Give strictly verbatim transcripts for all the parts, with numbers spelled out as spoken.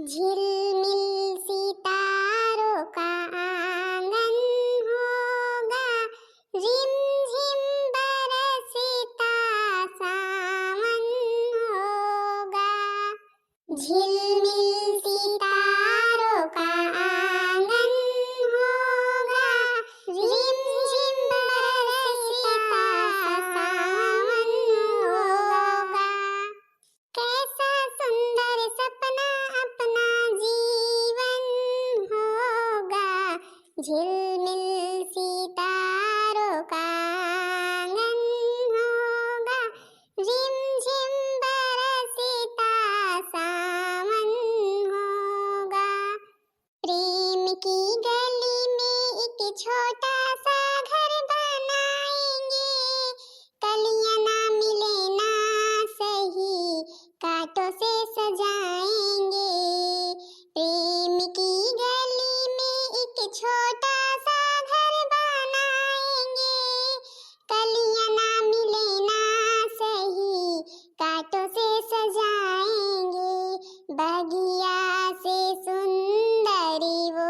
झिलमिल सितारों का आंगन होगा, रिमझिम बरसता सावन होगा। झिलमिल सितारों का आंगन होगा, रिमझिम बरसता सावन होगा। कैसा सुंदर सपना अपना जीवन होगा, झिलमिल सितारों का आंगन होगा, रिमझिम बरसता सावन होगा। प्रेम की गली में एक छोटा सा घर बनाएंगे, कलियां ना मिले ना सही, कांटों से सजाएंगे। प्रेम की गली में एक छोटा सा घर बनाएंगे, कलियां ना मिले ना सही, कांटों से सजाएंगे। बगिया से सुंदरी वो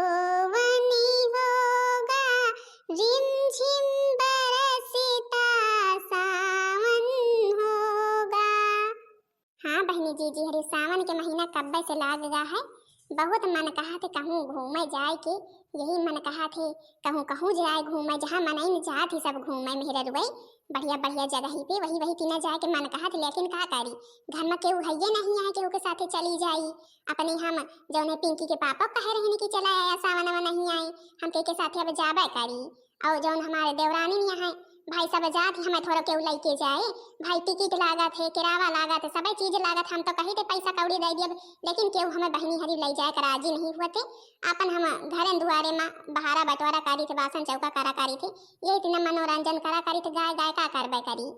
वनी होगा, रिमझिम बरसता सावन होगा। हाँ बहिनी जीजी हरी, सावन के महीना कब्बे से लाग गा है। बहुत मन कहा थे कहूँ घूमे जाए के, यही मन कहा थे कहूँ कहूँ जाए घूमे, जहाँ मनइन जात ही सब घूमे मेहररुए, बढ़िया बढ़िया जगह ही पे, वही वही तीना जाए के मन कहा थे। लेकिन का करी, घर में केहू हइये नहीं आए, केहू के साथे चली जाई। अपने हम जौने पिंकी के पापा कहे रहनी कि चला आया सावन में नहीं आए, हम के, के साथे अब जाबे करी। और जौन हमारे देवरानी नहीं है, भाई सब जात ही, हमें थोड़ा केहू लइके जाए। भाई टिकट लागत है, किरावा लागत है, सबे चीज लागत। हम तो कही थे पैसा कौड़ी दे दियब, लेकिन केहू हमें बहिनी हरी लइ जाए के राजी नहीं हुआ थे। आपन हम घरन दुआरे में बहारा बंटवारा करी थे, बासन चौका करा करी थे, ये इतना मनोरंजन करा करी थे, गाय गाय का करबे करी।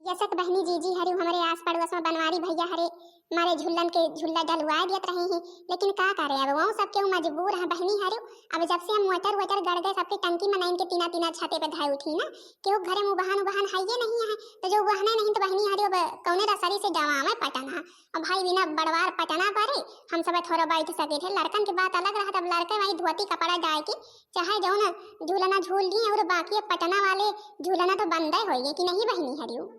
यसक बहिनी जीजी हरी, हमरे आस पड़ोस में बनवारी भैया हरे, मारे झुल्लन के झुल्ला डलवाए दियत रहे हैं, लेकिन का करे, अब वो सब केहू मजबूर है बहिनी हरी। अब जब से हम मोटर वोटर गड़ गए, सबके टंकी मनइन के तीना तीना छते पे धाए उठी ना, केहू घरे में उबहन उबहन हइये नहीं है, तो जो उबहने नहीं तो बहिनी हरी अब कौने रसरी से डवावे पटना। अब भाई बिना बड़वार पटना परे, हम सब थोड़ा बैठ सके थे। लड़कन के बात अलग रहत, अब लड़के वही धोती कपड़ा डाल के चाहे जौन झूलना झूल लिए, और बाकी अब पटना वाले झूलना तो बंदे होइए कि नहीं बहिनी हरियो।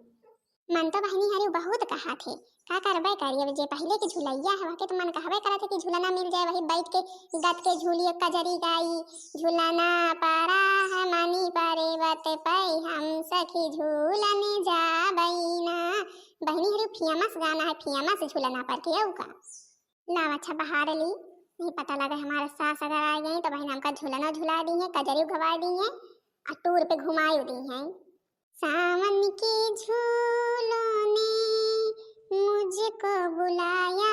मन तो बहिनी हरियो बहुत कहा थे, का करबे करी, अब जे पहले के झुलैया है, वके तो मन कहबे करत है कि झूलना मिल जाए, वही बैठ के गत के झूलिए कजरी गाई। झूलना पड़ा है मनी पर्वत पे, हम सखी झूलने जाबई ना। बहिनी हरियो फेमस गाना है, फेमस झूलना पर के, अउ का। लावा अच्छा बहार ली, नहीं पता लगे हमारे सास अगर आ गई तो बहिन हमका झूलनो झुला दी है, कजरी घुमा दी है, और टूर पे घुमाई दी है। सावन के झूलों ने मुझको बुलाया,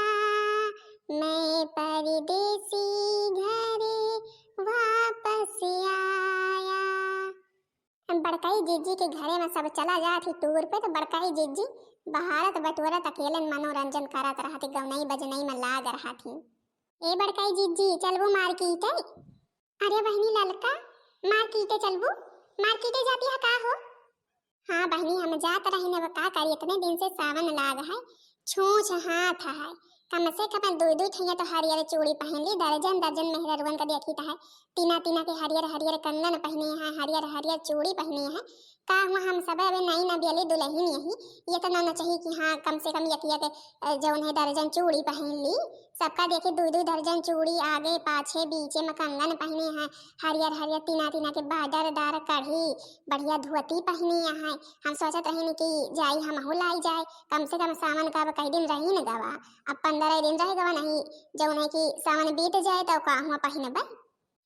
मैं परदेसी घरे वापस आया। बड़काई जिज्जी के घरे में सब चला जात ही टूर पे, तो बड़काई जिज्जी बहारत बटोरत अकेलन मनोरंजन करत रहत ही, गवनई बजनई में लाग रहत ही। ए बड़काई जिज्जी, चलबू मार्केट? अरे बहिनी ललका, मार्केटे चलबू? मार्केटे जाती है का हो? हाँ बहिनी, हम जात रही न, अब का करी, इतने दिन से सावन लाग है, छूछ हाथ है, कम से कम दुई दुई ठैया तो हरियर चूड़ी पहन ली, दर्जन दर्जन मेहररुअन का देखी त है, तीना तीना के हरियर हरियर कंगन पहने हैं, हरियर हरियर चूड़ी पहने हैं। का हुआ, हम सब अबे नई नबियली दुल्हन यही, ये तो ना, ना चाहिए कि हाँ कम से कम यक यक, अ, जौन है दर्जन चूड़ी पहन ली, सबका देखे दुई दुई दर्जन चूड़ी आगे पाछे बीचे में कंगन पहने हैं, हरियर हरियर तीना तीना के बॉर्डरदार कढ़ी बढ़िया धोती पहने हैं। हम सोचत रहे कि जाई हमहू लाई जाए, कम से कम सावन का अब कई दिन रही न गवा, अब पंद्रह दिन रह गवा नहीं, जौन है कि सावन बीत जाए तो का हुआ पहनबे।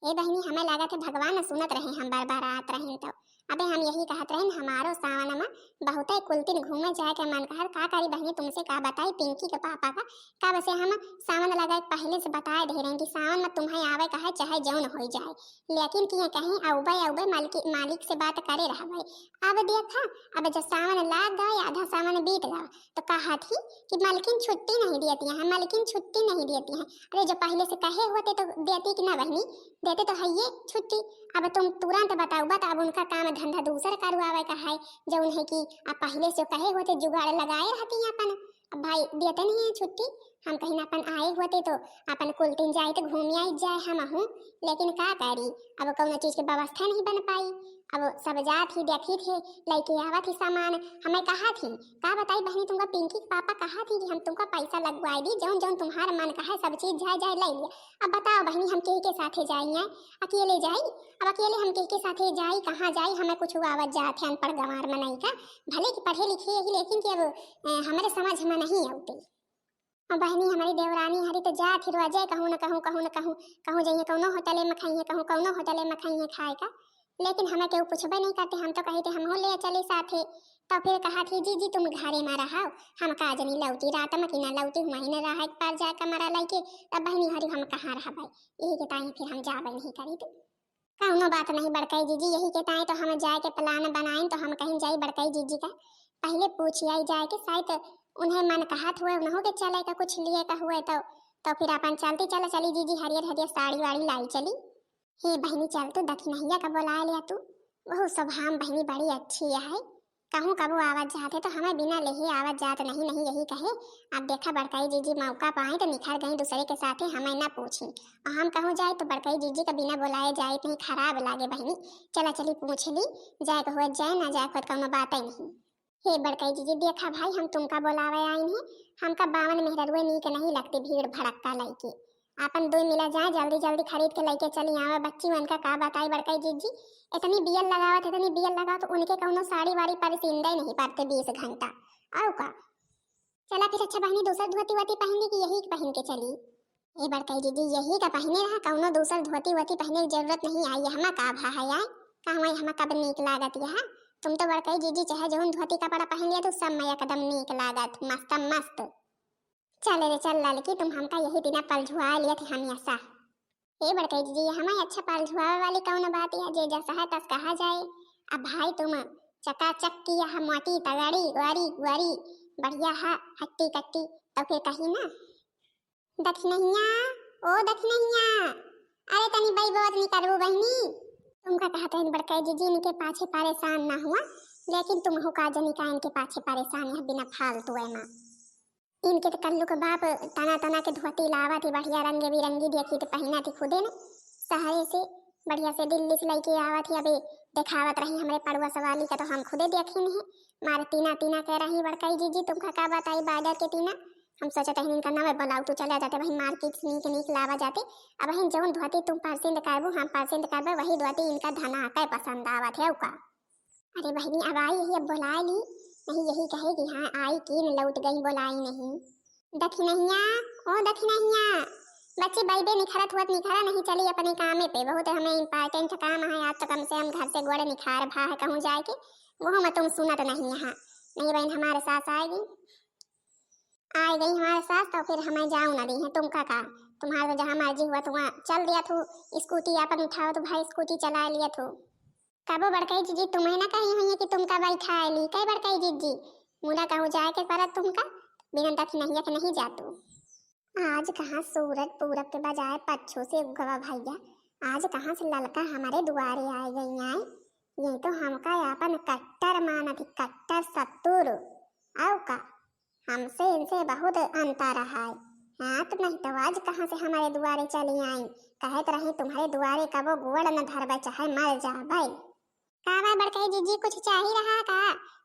ए बहिनी, हमें लागत है भगवान न सुनत रहे, हम बरबरात रहे तो। अबे हम यही कहत रहे, हमारो सावन में बहुते कुल दिन घूमे जाए के मन कहत, का करी बहिनी, तुमसे का बताई, पिंकी के पापा का, कब से हम सावन लगा के पहले से बताए दे रहे कि सावन में तुम्हें आवे का है, चाहे जौन होई जाए, लेकिन किए कहीं अउबे अउबे मालिक, मालिक से बात करे रहबे। अब देखा, अब जब सावन लाग गए, आधा सावन बीत गया, तो कहा थी कि मलकिन छुट्टी नहीं देती हैं, मलकिन छुट्टी नहीं देती हैं। अरे, जो पहले से कहे होते तो देती कि ना बहिनी, देते तो है ये छुट्टी। अब तुम तुरंत बताओ, बता, अब उनका काम धंधा दूसर करवावे का है, जौन है कि अब पहले से कहे होते जुगाड़ लगाए रहती हैं अपन। अब भाई देते नहीं है छुट्टी, हम कहीं अपन आए होते तो अपन कुल तीन जाइत घूम आइत जाए हमहू, लेकिन का करी, अब कौनो चीज के व्यवस्था नहीं बन पाई। अब सब जात ही देखी थे, लइके आवत ही सामान। हमें कहा थी, का बताई बहिनी, तुमका पिंकी के पापा कहा थी कि हम तुमका पैसा लगवाए दी, जौन जौन तुम्हार मन कहे सब चीज जाए जाए ले लिया। अब बताओ बहिनी, हम केही के साथे जाई हैं? अकेले जाई? अब अकेले हम केही के साथे जाई, कहाँ जाई? हमें कुछ आवत जात है अनपढ़ गंवार मनई का, भले कि पढ़े लिखे ही, लेकिन कि अब अ, हमरे समझ में नहीं आवते। अब बहिनी, हमारी देवरानी हरी तो जात ही रोजे कहूँ न कहूँ, कहूँ न कहूँ, कहूँ जाइए कौनो होटले में खाइए, कहूँ कौनो होटले में खाइए खाए का, लेकिन हमें केहू पूछबे नहीं करते। हम तो कही थे हमहू ले चली साथे, तो फिर कहा थी, "जी जी तुम घरे में रहो, हम का जनी लौटी रात में कि ना लौटी, हुआं ही न रहा एक बार जाकर मरा लइके।" तब बहिनी हरी हम कहाँ रहबे, यही के ताई फिर हम जाबे नहीं करी। तो कौनो बात नहीं बड़कई जीजी, यही के ताई तो हम जाए के plan बनाइन, तो हम कहीं जाई बड़कई जीजी का पहले पूछ आई जाए के, शायद उन्हें मन कहत हुए उन्हों के चले का कुछ लिए का हुए तो, तो फिर अपन चलती चला चली जीजी, हरियर हरियर साड़ी वाड़ी लाई चली। हे बहिनी, चल तू दखिनहिया का बोलाए लिया तू, वहू स्वभाव बहिनी बड़ी अच्छी है, कहूँ कबो आवत जात है तो हमें बिना लेहे आवत जात नहीं, नहीं यही कहे। अब देखा बड़काई जीजी मौका पाए तो निखर गई दूसरे के साथे, हमें ना पूछी। और हम कहूँ जाए तो बड़काई जीजी का बिना बोलाए जाए नहीं, खराब लागे बहिनी। चला चली पूछ ली, जाए को हुआ जाए, ना जाए को कौनो बात ही नहीं। हे बड़काई जीजी, देखा भाई, हम तुमका बोलावे आइन है, हमका बावन मेहररुए नीक नहीं लगती भीड़ भड़क्का लइके। आपन दुई मिला जाए, जल्दी जल्दी खरीद के लइके चली आवे। बच्ची मन का का बताई बड़काई जीजी, इतनी बियल लगावत, इतनी बियल लगावत, उनके कौनो साड़ी वाड़ी परिसिंदे नहीं परते बीस घंटा। और का? चला फिर अच्छा बहिनी, दूसर धोती वोती पहन ली कि यही पहन के चली? ए बड़काई जीजी, यही का पहने रहा, कौनो दूसर धोती वोती पहने की जरूरत नहीं आई। हमा का भा है आए, का हमारी हमा कब नीक लागत यह? तुम तो बड़काई जीजी चाहे जौन धोती कपड़ा पहन लिया तो सब में एकदम नीक लागत, मस्त मस्त। चल रे चल ललकी, तुम हमका यही दिना पलझुआ लिया थे हमेशा। ए बड़काई जीजी, ये हमारे अच्छा पलझुआवे वाली कौन बात है, जे जस है तस कहा जाए। अब भाई तुम चकाचक की यह मोटी तगड़ी गोरी गोरी बढ़िया है हट्टी कट्टी, तो फिर कही ना। दखिनहिया, ओ दखिनहिया, अरे तनी बई बोत नहीं करबू बहिनी। तुमका कहत रहन बड़काई जीजी, इनके पाछे परेशान ना हुआ, लेकिन तुम हो का जनी का इनके पाछे परेशान है बिना फालतू है माँ। इनके तो कल्लू के बाप तना तना के धोती लावत ही, बढ़िया रंग बिरंगी देखी तो पहनत ही खुदे ने, शहरे से बढ़िया से दिल्ली से लइके आवत ही। अबे देखावत रही हमरे पड़ुआ सवाली का, तो हम खुदे देखी नहीं। मारे तीना तीना कह रही बड़काई जीजी, तुमका का बताई बॉर्डर के तीना। हम सोचत हई इनका नवे ब्लाउज तो चला जाते, वही मार्केट से नीक नीक लावा जाते। अब हम जौन धोती तुम पसंद करबू, हम पसंद करबे, वही धोती इनका धना के पसंद आवत है का। अरे बहिनी, अब आई यही, अब बोलाए ली, नहीं यही कहे कि हाँ आई कीन लौट गई, बोलाई नहीं। दखिनहिया, ओ दखिनहिया, बच्ची बैबे निखरत हुआ तो निखरा, नहीं चली अपने कामे पे, बहुत हमें important काम है आज, तो कम से कम घर से गोड़े निखार भा है कहूँ जाए के, वो में तुम सुनत नहीं यहाँ। नहीं बहन, हमारे सास आएगी, आ गई हमारे सास तो फिर हमें जाऊ ना दी है। तुमका का, तुम्हारा तो जहाँ मर्जी हुआ तो वहाँ चल दिया थू, स्कूटी अपन उठाओ तो भाई स्कूटी चला लिया थू। कबो बड़काई जीजी तुम्हें ना कही हुई है कि तुमका बैठा ली, कई बड़काई जीजी, मुला कहूँ जाए के परत तुमका, बिना दखिनहिया के नहीं जातू। आज कहाँ सूरज पूरब के बजाय पच्छू से उगवा भैया, आज कहाँ से ललका हमारे दुआरे आए गई आए। ये तो हमका अपन कट्टर मानत ही, कट्टर शत्रु। आओ का, हमसे इनसे बहुत अंतर है। हाँ, तो नहीं तो आज कहाँ से हमारे दुआरे चली आई, कहत रही तुम्हारे दुआरे कबो गोड़ न धरबे चाहे मर जाबे। का बा बड़काई जीजी, कुछ चाही रहा का?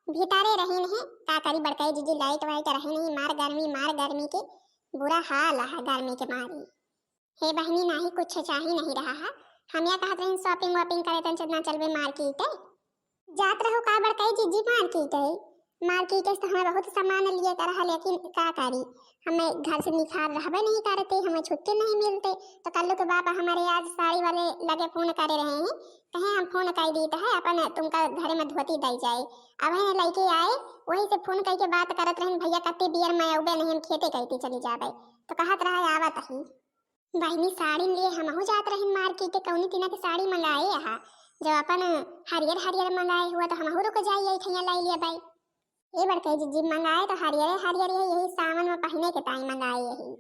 भीतरे रही नहीं, का करी बड़काई जीजी, लाइट वाइट रही नहीं, मार गर्मी, मार गर्मी के बुरा हाल है गर्मी के मारी। हे बहिनी, नाही कुछ चाही नहीं रहा है, हम या कहत रही shopping वॉपिंग करे तन चलना चलबे मार्केट। जात रहो का बड़काई जीजी मार्केट है? मार्केट से तो हमें बहुत सामान लिए का रहा, लेकिन का करी, हमें घर से निखार रहबे नहीं करते, हमें छुट्टी नहीं मिलते। तो कल्लू के बाप हमारे आज साड़ी वाले लगे फोन करे रहे हैं, कहे हम फोन कर दीत है अपन तुमका घरे में धोती दई जाए। अब है लइके आए, वही से फोन करके बात करत रहन, भैया कत्ती बियर में अउबे नहीं, हम खेते कहती चली जाबे। तो कहत रहा आवत ही। बहिनी, साड़ी लिए हमहू जात रहिन मार्केट, कौनी तीना के साड़ी मंगाए आहा, जो अपन हरियर हरियर मंगाए हुआ तो हमहू रुक जाई, यही ठैया लाई लिया बाई। ए बड़काई जीजी, मंगाए तो हरियर हरियर है, यही सावन में पहने के ताई मंगाए यही।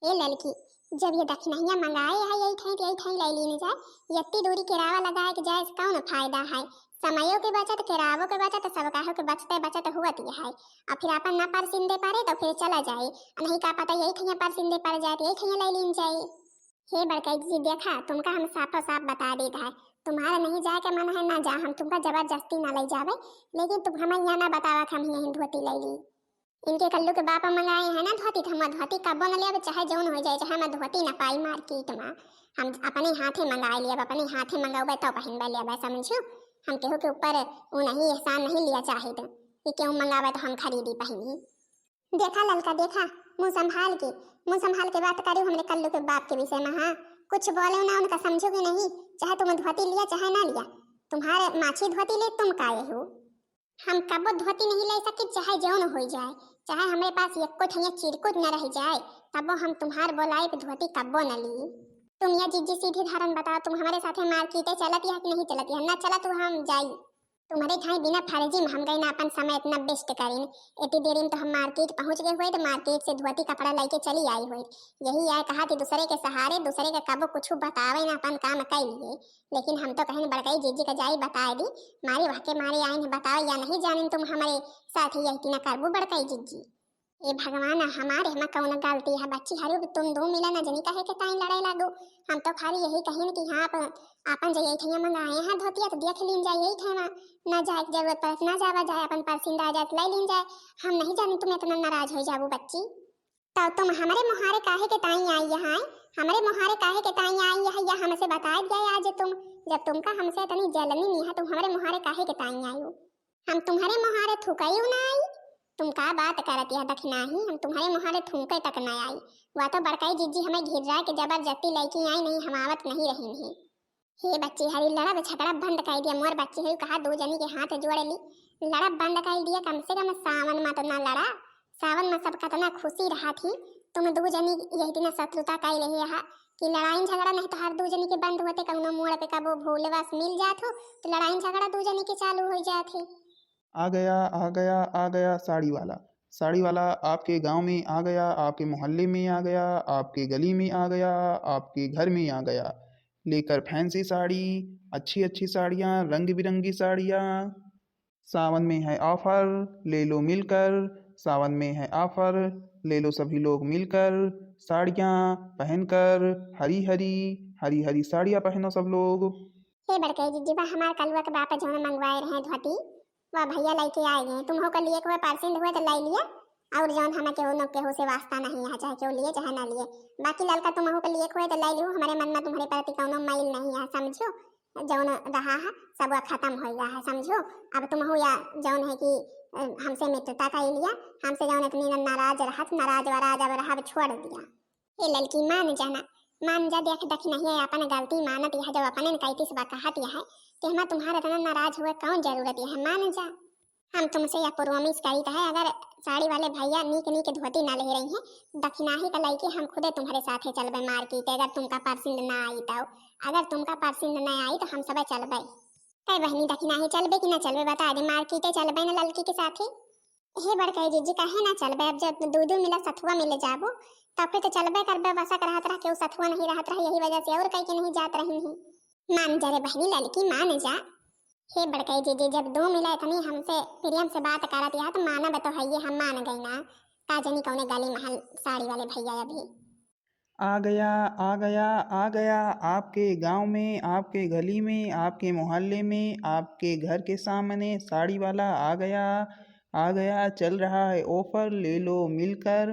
ए ललकी, जब ये दखिनहिया मंगाए है यही ठाई, यही ठाई ले लीन जाए। यत्ती दूरी केरावा लगाए के जाए से कौन फायदा है? समयो के बचत, केरावो के बचत, सब काहो के बचते बचत हुवत है। और फिर आपन ना परसिंदे परे तो फिर चला जाए, और नहीं का पता यही ठैया परसिंदे पड़ जाए तो यही ठैया ले लीन जाए। हे बड़कई जी, देखा, तुमका हम साफो साफ बता देत है, तुम्हारा नहीं जाए के मन है ना जा, हम तुमका जबरदस्ती ना ले जावे, लेकिन तुम हमें यहाँ ना बतावा कि हम यहीं धोती ले ली। इनके कल्लू के बाप मंगाए हैं ना धोती, तो हम धोती कब्बो न लेब, चाहे जौन हो जाए, चाहे हम धोती न पाई मार्केट में। हम अपने हाथे मंगाए लियब, अपने हाथे मंगावे तो पहनबे लेबे, समझो। हम केहू के ऊपर वो नहीं, एहसान नहीं लिया चाहित कि केहू मंगावे तो हम खरीदी पहनी। देखा ललका, देखा, मुंह संभाल के, मुंह संभाल के बात करियो हमरे कल्लू के बाप के विषय में। हाँ, कुछ बोले ना उनका, समझो कि नहीं? चाहे तुम धोती लिया चाहे ना लिया, तुम्हारे माछी धोती ले, तुम काहे हो? हम कबो धोती नहीं ले सकी, चाहे जौन हो जाए, चाहे हमरे पास एको ठैया चिरकुट न रह जाए, तबो हम तुम्हार बोलाए पे धोती कबो न ली। तुम या जिज्जी सीधी धारन बताओ, तुम हमारे साथे मार्केटे चलत या कि नहीं चलत या? ना चलत हो हम जाई। तुम्हारे ठाई बिना फर्जी में हम गए ना अपन समय इतना वेस्ट करीन। इतनी देरी में तो हम मार्केट पहुंच गए हुए, तो मार्केट से धोती कपड़ा लेके चली आई हुई। यही आए कहा कि दूसरे के सहारे, दूसरे के कबो कुछ बतावे ना, अपन काम कर लिए। लेकिन हम तो कहेन बड़कई जिज्जी का जाई बताए दी, मारे वहके मारे आइन बताओ या नहीं जानिन तुम हमारे साथ ही यही ना करबू बड़कई जिज्जी। ए भगवान, हमारे में कौन गलती है बच्ची? हरु तुम दो मिला न जनी कहे के ताई लड़ाई लागो। हम तो खाली यही कहेन कि हाँ, आप अपन जो यही ठैया मंगाए हैं धोतिया तो देख लीन जाए, यही ठैया ना जाए के जरूरत पड़त, ना जावा जाए, अपन परसिंदा आ जाए तो ले लीन जाए। हम नहीं जानिन तुम इतना नाराज हो जाबू बच्ची। तो तुम हमरे मुहारे काहे के ताई आई यहाँ? हमरे मुहारे काहे के ताई आई है, या हमसे बताए दिया आज तुम? जब तुमका हमसे इतनी जलनी नहीं है, तुम हमरे मुहारे काहे के ताई आई हो? हम तुम्हारे मुहारे थूकई ना आई। तुम का बात करत यह दखिनाही, हम तुम्हारे मुहारे थूके तक ना आई। वह तो बड़काई जिज्जी हमें घिर्रा के जबरदस्ती लेके आई, नहीं हम आवत नहीं रही नहीं। हे बच्ची हरी, लड़ब झगड़ा बंद कर दिया। मोर बच्ची हरी, कहा दो जनी के हाथ जोड़ ली, लड़ब बंद कर दिया। कम से कम सावन में तो ना लड़ा, सावन में सब कतना खुशी रहा थी। तुम दो जनी यही दिन शत्रुता कर रही है कि लड़ाई झगड़ा नहीं तो हर दो जनी के बंद होते, कौनो मोड़ पे कबो भूलवश मिल जात हो तो लड़ाई झगड़ा दो जनी के चालू हो जात है। आ गया, आ गया, आ गया साड़ी वाला। साड़ी वाला आपके गांव में आ गया, आपके मोहल्ले में आ गया, आपके गली में आ गया, आपके घर में आ गया, लेकर फैंसी साड़ी, अच्छी अच्छी साड़ियाँ, रंग बिरंगी साड़ियाँ। सावन में है ऑफर, ले लो मिलकर। सावन में है ऑफर, ले लो सभी लोग मिलकर। साड़ियाँ पहनकर, हरी हरी, हरी हरी साड़ियाँ पहनो सब लोग। हे बड़काई जिज्जी, बा हमार कलुआ के बाप जौन मंगवाए रहे धोती, वह भैया लेके आए गए। तुमहू के लिए कोई परसिंद हुए तो ले लिया, और जौन हमें केहू न केहू से वास्ता नहीं है, चाहे केहू लिए चाहे ना लिए। बाकी ललका तुमहू के लिए कोई तो ले लियो, हमारे मन में तुम्हारे प्रति कौनो मैल नहीं है, समझो। जौन रहा है सब वह खत्म हो गया है, समझो। अब तुमहू या जौन है कि अ, हमसे मित्रता कर लिया, हमसे जौन इतनी नाराज रहत, नाराज वराज अब रहा, अब छोड़ दिया। हे ललकी, मान जाना, मान जा। देख दखिनहिया अपन गलती मानत यह, जब अपने न कहती से बा कहत यह है, तो हमार तुम्हारे इतना नाराज हुए कौन जरूरत यह, मान जा। हम तुमसे यह प्रोमिस करीत है, अगर साड़ी वाले भैया नीक नीक धोती ना ले रही हैं, दखिनाही का लइके हम खुदे तुम्हारे साथे चलबे मार्केट, अगर तुमका परसिंद ना आई तो। अगर तुमका परसिंद ना आई तो हम सबे चलबे। कई बहनी दखिनाही चलबे कि ना चलबे, बता दे, मार्केटे चलबे ना ललकी के साथे। हे बड़काई जिज्जी, काहे ना चलबे? अब जब दू दू मिला सथुआ मिले जाबो, तब फिर तो चलबे करबे। बसक रहत रह, केहू सथुआ नहीं रहत रह, यही वजह से और कई के नहीं जात रही ही। मान जा रे बहनी ललकी, मान जा। हे बड़काई जिज्जी, जब दू मिला इतनी हमसे प्रेम से बात करत या, तो मानब तो है ये, हम मान गई ना। का जनी कौने गली महल साड़ी वाले भैया अभी। आ गया, आ गया, आ गया, आपके गांव में, आपके गली में, आपके मोहल्ले में, आपके घर के सामने साड़ी वाला आ गया, आ गया, चल रहा है ऑफर, ले लो मिलकर।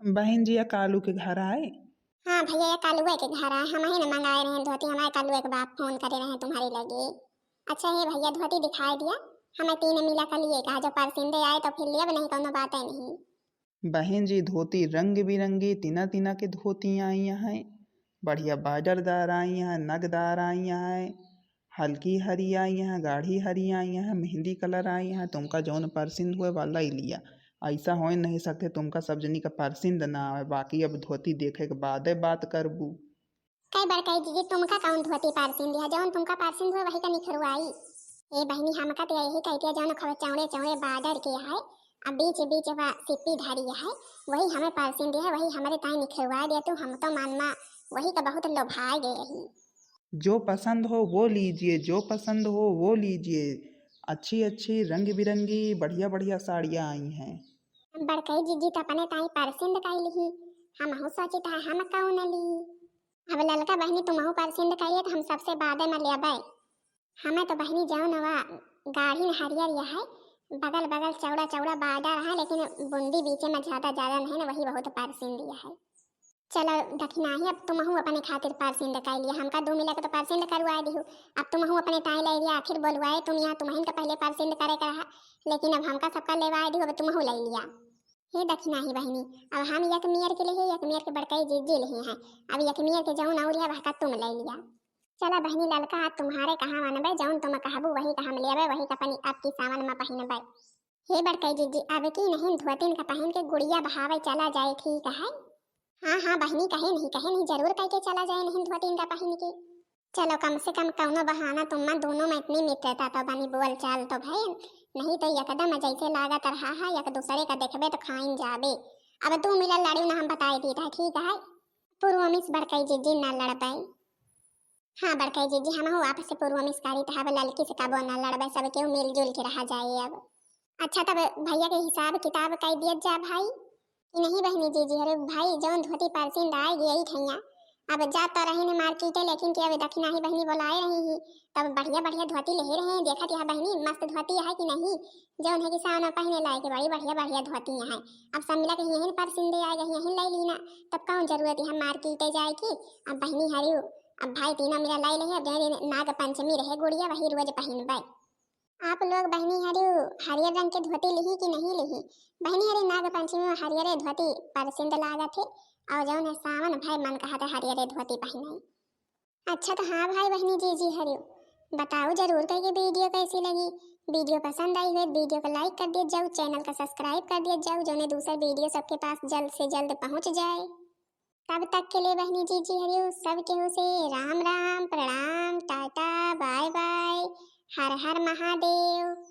बहन जी, या कालू के घर आए? हाँ भैया, या कालुए के घर आए, हम ही ने मंगाए रहे धोती, हमारे कालुए के बाप फोन करे रहे तुम्हारे लगे। अच्छा हे भैया, धोती दिखाई दिया, हमें तीन मिला का लिए कहा, जो परसिंदे आए तो फिर लिया, नहीं कौनो बात है नहीं। बहन जी, धोती रंग बिरंगी, तिना तिना के धोती आई हैं, बढ़िया बॉर्डरदार आई हैं, नगदार आई हैं, हल्की हरी आई हैं, गाढ़ी हरी आई हैं, मेहंदी कलर आई हैं। तुमका जौन परसिंद हुए वाला ही लिया। ऐसा हो नहीं सकते तुमका सब जनी का परसिंद ना आवे, बाकी अब धोती देखे के बादे बात करबू। कई बड़काई जिज्जी, तुमका कौन धोती परसिंद है? जौन तुमका परसिंद हुए वही का निखरवाई। ए बहनी, हमका तो यही कहती है, जौन खूब चौड़े चौड़े बॉर्डर के है, अब बीच बीच वा सिप्पी धरी है, वही हमें परसिन दिया है, वही हमरे ताई निखरवा दिया तू, हम तो मानमा वही का बहुत लोभाए गए ही। जो पसंद हो वो लीजिए, जो पसंद हो वो लीजिए। अच्छी अच्छी रंग बिरंगी बढ़िया बढ़िया साड़ियाँ आई हैं। बड़कई जीजी तो अपने ताई परसिन कई लिही, हमहू सोचित है हम कौन ली। अब ललका बहिनी तुमहू परसिन कई तो हम सबसे बादे में लेबै। हमें तो बहिनी जौन वा गाढ़िन हरियर यह है, बगल बगल चौड़ा चौड़ा बॉर्डर है, लेकिन बुंदी बीचे में ज्यादा ज्यादा नहीं ना, वही बहुत परसिन यह है। चलो दखिनाही, अब तुमहू अपने खातिर परसिंद कई लिया, हमका दू मिला के तो परसिंद करवाए दिहू, अब तुमहू अपने ताई ले लिया, आखिर बोलवाए तुम यहाँ, तुमहिन का पहले परसिंद करे का रहा, लेकिन अब हमका सबका लेवाए दिहू, अब तुमहू ले लिया। हे दखिनाही बहिनी, अब हम एक मेर के लेहे, एक मेर के बड़कई जीजी लेहे हैं, अब एक मेर के जौन और है वह का तुम ले लिया। चला बहिनी ललका, आज तुम्हारे कहाँ मनबे, जौन तुम कहबू वही का हम लेबे, वही का अपनी अब की सावन में पहिनबे। हे बड़कई जीजी, अब की नहीं धोतिन का पहिन के गुड़िया बहावे चला जाए, ठीक है? हाँ हाँ बहिनी, कहे नहीं, कहे नहीं, जरूर कह के चला जाए नहीं धोतिन का पहिन के। चलो कम से कम कौनो बहाना, तुम दोनों में इतनी मित्रता तो बनी, बोल चाल तो भय, नहीं तो एकदम जैसे लागत रहा है एक दूसरे का देखबे तो खाइन जाबे। अब तू मिलल लड़ियो ना, हम बताए दी था, ठीक है? पूर्व मिस बड़कई जीजी ना लड़ पाई। हाँ बड़कई जीजी, हम हो आपस से पूर्व मिस करी तो अब ललकी से कबो ना लड़बे, सब केहू मिलजुल के रहा जाए अब। अच्छा तब भैया के हिसाब किताब कई दिया जा भाई। कि नहीं बहिनी जीजी, अरे भाई जौन धोती परसिंद आए गई ठैया, अब जा तो रही ने मार्केटे, लेकिन कि अब दखिनाही बहिनी बोलाए रही ही, तब बढ़िया बढ़िया धोती ले रहे हैं। देखत यह बहिनी मस्त धोती है कि नहीं, जौन है कि सावन में पहने लायक बड़ी बढ़िया बढ़िया धोती है। अब सब मिला के यहीं परसिंदे आए गई, यहीं ले लीना, तब कौन जरूरत है मार्केटे जाए की। अब बहिनी हरियो, अब भाई तीनों मिला लाई ले, अब जौन दिन नाग पंचमी रहे गुड़िया वही रोज पहिनबे। आप लोग बहिनी हरियो हरियर रंग के धोती लिही कि नहीं लिही? बहिनी हरी नाग पंचमी में हरियरे धोती परसिंद लागत है, और जौन है सावन भाई मन कहत है हरियरे धोती पहिनाई। अच्छा तो हाँ भाई बहिनी जीजी हरियो, बताओ जरूर कह के वीडियो कैसी लगी। वीडियो पसंद आई हुई वीडियो को लाइक कर दिया जाओ, चैनल का सब्सक्राइब कर दिया जाओ, जौने दूसर वीडियो सबके पास जल्द से जल्द पहुँच जाए। तब तक के लिए बहिनी जीजी हरियो सब केहू से राम राम, प्रणाम, टाटा, बाय बाय, हर हर महादेव।